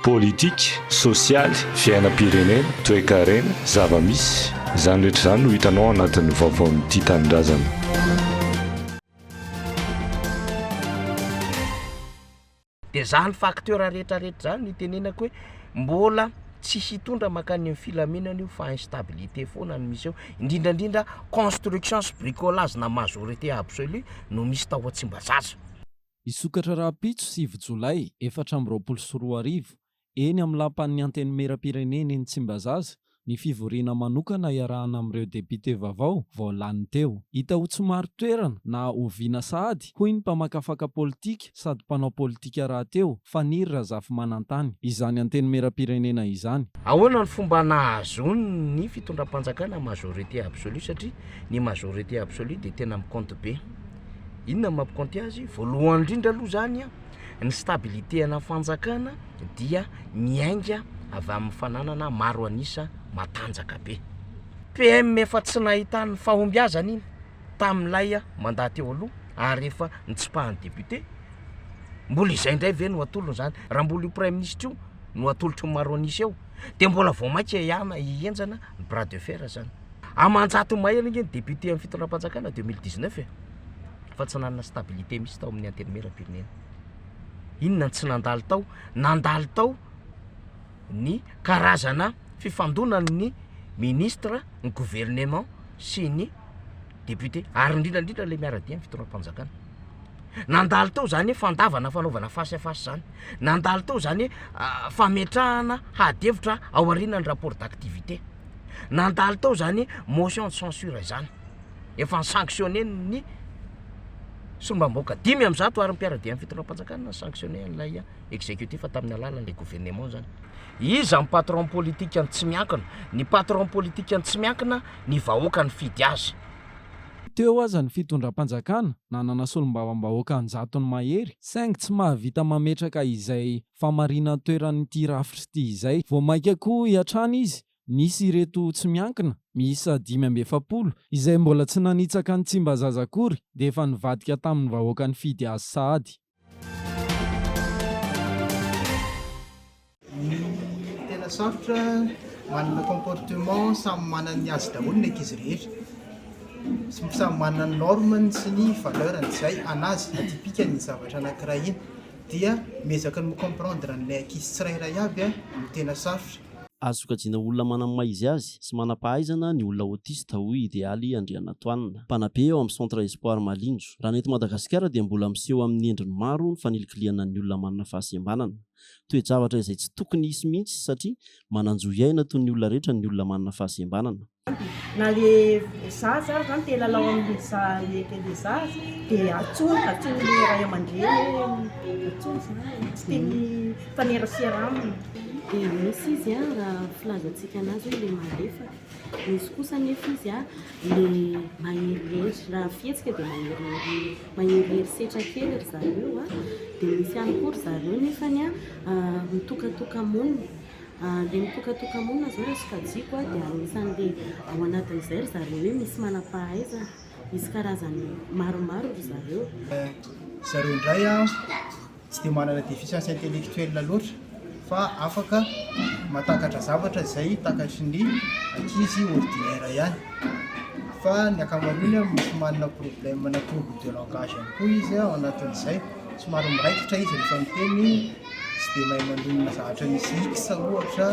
Politika, sosialy, fiainam-pirenena, toekarena, zava-misy, izany rehetra izany no hitanao ao anatin'ny vaovaon'ny Tia Tanindrazana. Dia zany facteur rehetra rehetra zany no itenenako hoe mbola tsy hitondra mankany amin'ny filaminana io fa instabilité foana no misy eo, indrindra indrindra construction sy bricolage na majorité absolue no misy tao Tsimbazaza. Hisokatra rahampitso sivy jolay 2024, eny amin'ny Lapan'ny Antenimierampirenena eny Tsimbazaza, ny fivoriana manokana iarahana amin'ireo depiote vaovao vao lany teo. Hita ho tsy marin-toerana na oviana sahady, hoy ny mpamakafaka politika sady mpanao politika rahateo, Faniry Razafimanantany, izany Antenimierampirenena izany. Ahoana ny fomba nahazoany ny fitondram-panjakana majorité absolue satria ny majorité absolue dia tena mi-compte be. Inona no mampi-compte azy? Voalohany indrindra aloha zany an, ny stabilité ana fanjakana dia miainga avy amin'ny fananana maro an'isa matanjaka be. PM efa tsy nahitany fahombiazana iny tamin'ilay mandat teo aloha ary efa nitsipahan'ny député, mbola izay indray ve no atolony zany? Raha mbola io praiminisitra io no atolotry ny maro an'isa eo dia mbola vao mainka hihenjana ny bras de fer zany. Aman-jatony mahery ange ny député amin'ny fitondram-panjakana 2019 e! Fa tsy nanana stabilité mihitsy tao amin'ny antenimierampirenena. Inona no tsy nandalo tao? Nandalo tao ny karazana fifandonan'ny ministre, ny gouvernement sy ny député ary indrindra indrindra ilay miara-dia amin'ny fitondram-panjakana. Nandalo tao izany hoe fandavana fanaovana face à face izany. Nandalo tao izany hoe fametrahana ady hevitra aorianan'ny rapport d'activité. Nandalo tao izany motion de censure izany. Efa ni-sanctionner ny solombavambahoaka 105 ary ny mpiara-dia amin'ny fitondram-panjakana ni-sanctionner an'ilay exécutif tamin'ny alalan'ilay gouvernement izany. Iza ny patron politique ny tsy miankina? Ny patron politique ny tsy miankina, ny vahoaka nifidy azy. Teo aza ny fitondram-panjakana nanana solombavambahoaka an-jatony mahery saingy tsy mahavita mametraka izay famarinan-toeran'ity rafitra ity izay. Vao mainka koa hatrany izy nisy ireto tsy miankina miisa 45 izay mbola tsy nanitsaka an'i Tsimbazaza akory dia efa nivadika tamin'ny vahoaka nifidy azy sahady. Ny tena sarotra, manana comportement samy manana ny azy daholo ny ankizy rehetra, samy manana ny norme-ny sy ny valeur-ny izay an'azy, atypique ny zavatra anankiray iny, dia miezaka ny mi-comprendre an'ilay ankizy tsirairay avy no tena sarotra. Azo sokajiana ho olona manana ny maha izy azy sy manam-pahaizana ny olona autiste hoy Idealy Andrianatoanina, mpanabe ao amin'ny Centre Espoir Malinjo. Raha ny eto Madagasikara dia mbola miseho amin'ny endriny maro ny fanilikilihana ny olona manana fahasembanana. Toe-javatra izay tsy tokony hisy mihitsy satria manan-jo hiaina toy ny olona rehetra ny olona manana fahasembanana. Na le zaza ary zany te hilalao amle za le zaza de antsoina, antsoin'ny ray aman-dreny hoe antsoina zany, tsy te hifanerasera aminy. Dia misy izy an, raha filazantsika anazy hoe ilay malefaka, misy kosa anefa izy an, ilay maherihery, raha fihetsika dia maherihery, maherihery setra kely ry zareo an, dia misy ihany koa ry zareo nefany an mitokatoka-monina, Ilay mitokatoka-monina izao raha sokajiako dia anisan'ilay ao anatin'izay ry zareo hoe misy manam-pahaizana, misy karazany maromaro ry zareo. Zareo indray tsy dia manana déficience intellectuelle loatra fa afaka mahatakatra zavatra izay takatry ny ankizy ordinaire ihany fa ny ankamaroany misy manana problème na trouble de langage ihany koa izy ao anatin'izay, somary miraikitra izy rehefa miteny. Tsy dia mahay mandonona zavatra misy X ohatra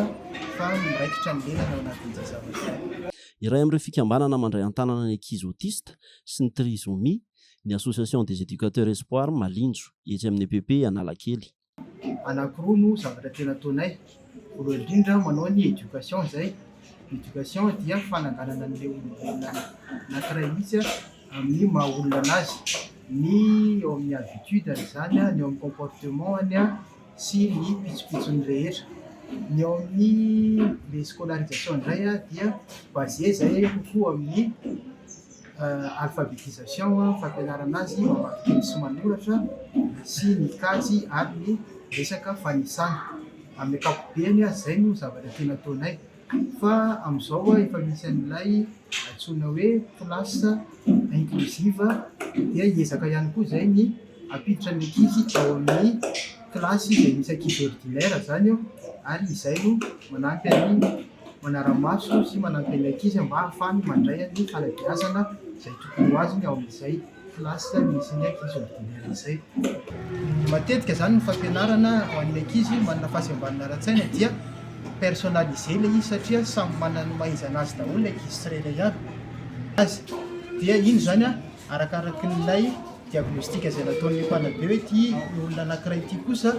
fa miraikitra ny lelany ao anatin'izay zavatra izay. Iray amin'ireo fikambanana mandray an-tanana ny ankizy autiste sy ny trisomie ny Association des Educateurs Espoir Malinjo, etsy amin'ny EPP Analakely. Anankiroa no zavatra tena ataonay, voalohany indrindra manao ny éducation izay, ny éducation dia fananganana an'ilay olombelona anankiray mihitsy amin'ny maha olona anazy, ny eo amin'ny habitude-ny izany, ny eo amin'ny comportement-ny sy ny pitsopitsony rehetra. Ny eo amin'ny le scolarisation indray dia basé izay kokoa amin'ny alphabétisation, fampianarana azy mamaky teny sy manoratra sy ny kajy ary ny resaka fanisana. Amin'ny ankapobeny izay no zavatra tena ataonay. Fa amin'izao efa misy an'ilay antsoina hoe classe inclusive dia hiezaka ihany koa izay ny hampiditra ny ankizy ao amin'ny. kilasy izay misy ankizy ordinaire izany eo ary izay no manampy an'ny manara-maso sy manampy ny ankizy mba hahafahany mandray ny fanabeazana izay tokony ho azony ao amin'izay kilasy misy ny ankizy ordinaire izay. Matetika izany ny fampianarana ho an'ny ankizy manana fahasembanana ara-tsaina dia personnalisé ilay izy satria samy manana ny maha izy anazy daholo ny ankizy tsirairay avy. Azy dia iny izany arakarakin'ilay diagnostic izay nataon'ny mpanabe hoe ity olona anankiray ity kosa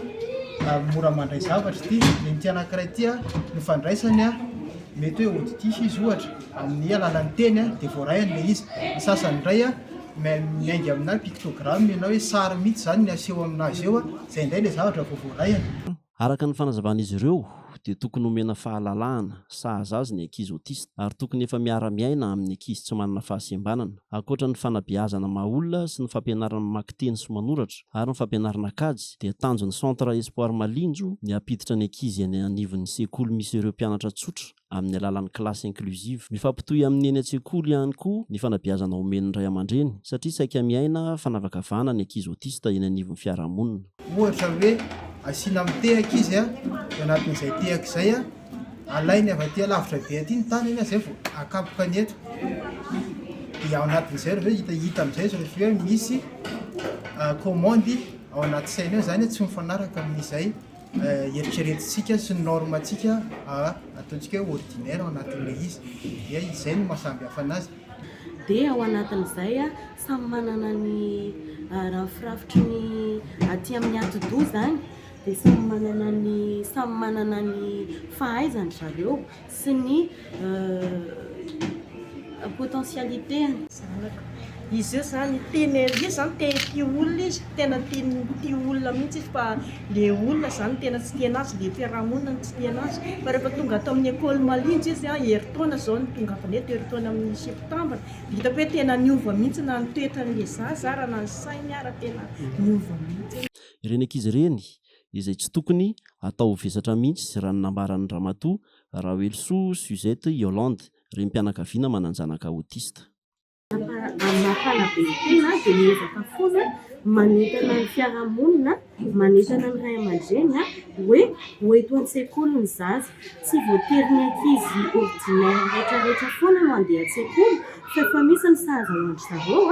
mora mandray zavatra ity, ny an'ity anankiray ity ny fandraisany mety hoe auditif izy ohatra amin'ny alalan'ny teny dia voarainy ilay izy, ny sasany indray miainga amina pictogramme na hoe sary mihitsy izany ny aseho aminazy eo, izay indray ilay zavatra vao voarainy. Araka ny fanazavan'izy ireo dia tokony homena fahalalahana sahaza azy ny ankizy autiste ary tokony efa miara-miaina amin'ny ankizy tsy manana fahasembanana. Ankoatra ny fanabeazana maha olona sy ny fampianarana mamaky teny sy manoratra ary ny fampianarana kajy dia tanjon'ny Centre Espoir Malinjo ny hampiditra ny ankizy eny anivon'ny sekoly misy ireo mpianatra tsotra amin'ny alalan'ny classe inclusive. Mifampitohy amin'ny eny an-tsekoly ihany koa ny fanabeazana omen'ny ray aman-dreny satria saika miaina fanavakavahana ny ankizy autiste eny anivon'ny fiarahamonina. Ohatra hoe asiana mitehaka izy dia anatin'izay tehaka izay alainy avy aty alavitra be aty ny tanany zay vao akapoka ny eto dia ao anatin'izay rehefa hita hita amin'izay izy rehefa hoe misy commande ao anaty saina ao izany tsy mifanaraka amin'izay eritreretintsika sy ny norme-ntsika ataontsika hoe ordinaire ao anatin'ilay izy dia izay no maha samby hafa anazy. Dia ao anatin'izay samy manana ny raha ny firafitry ny aty amin'ny atidoha izany dia samy manana ny samy manana ny fahaizany ry zareo sy ny potentialité-ny. Zanako. Izy io zany tena izy zany te tia olona izy, tena tia tia olona mihitsy izy fa le olona zany tena tsy tia anazy, le fiarahamonina no tsy tia anazy. Fa rehefa tonga ato amin'ny école Malinjo izy an, herintaona zao no tongavany eto, herintaona amin'ny septambra, dia hitako hoe tena niova mihitsy na ny toetran'le zaza ara na ny sainy ara tena niova mihitsy. Ireny ankizy ireny izay tsy tokony hatao ho vesatra mihitsy raha ny nambaran'ny Ramatoa Raoelisoa Suzette Yolande, renim-pianakaviana manan-janaka autiste. Amin'ny maha mpanabe tena dia miezaka foana manentana ny fiarahamonina, manentana ny ray aman-dreny hoe ho eto an-tsekoly ny zaza. Tsy voatery ny ankizy ordinaire rehetrarehetra foana no handeha an-tsekoly fa efa misy ny sahaza ho an-dry zareo,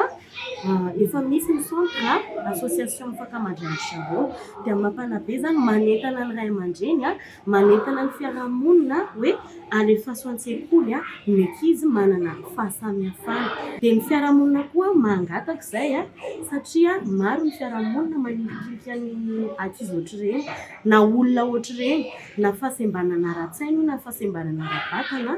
efa misy ny centre, association afaka mandray an-dry zareo. Dia amin'ny maha mpanabe izany manentana ny ray aman-dreny Manentana ny fiarahamonina hoe alefaso an-tsekoly ny ankizy manana fahasamihafana. Dia ny fiarahamonina koa mangataka izay satria maro ny fiarahamonina manilikilika ny ankizy ohatr'ireny na olona ohatr'ireny na fahasembanana ara-tsaina io na fahasembanana ara-batana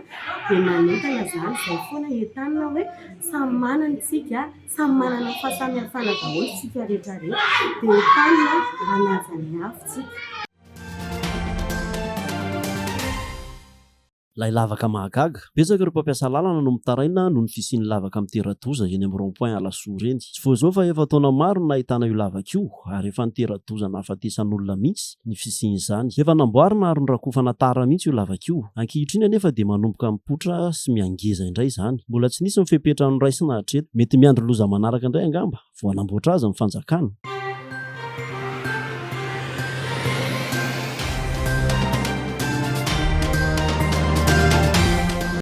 dia manentana izany. Izay foana entanina hoe samy manana isika, samy manana fahasamihafana daholo isika rehetra rehetra dia entanina hanaja ny hafa isika. Ilay lavaka mahagaga. Betsaka ireo mpampiasa lalana no mitaraina noho ny fisian'ny lavaka mitera-doza eny amin'ny rond point Alasora eny. Tsy vao izao fa efa taona maro no nahitana io lavaka io ary efa nitera-doza nahafatesan'olona mihitsy ny fisian'izany. Efa namboarina ary norakofana tara mihitsy io lavaka io. Ankehitriny anefa dia manomboka mipoitra sy mihangeza indray izany. Mbola tsy nisy ny fepetra noraisina hatreto. Mety miandry loza manaraka indray angamba vao hanamboatra azy ny fanjakana.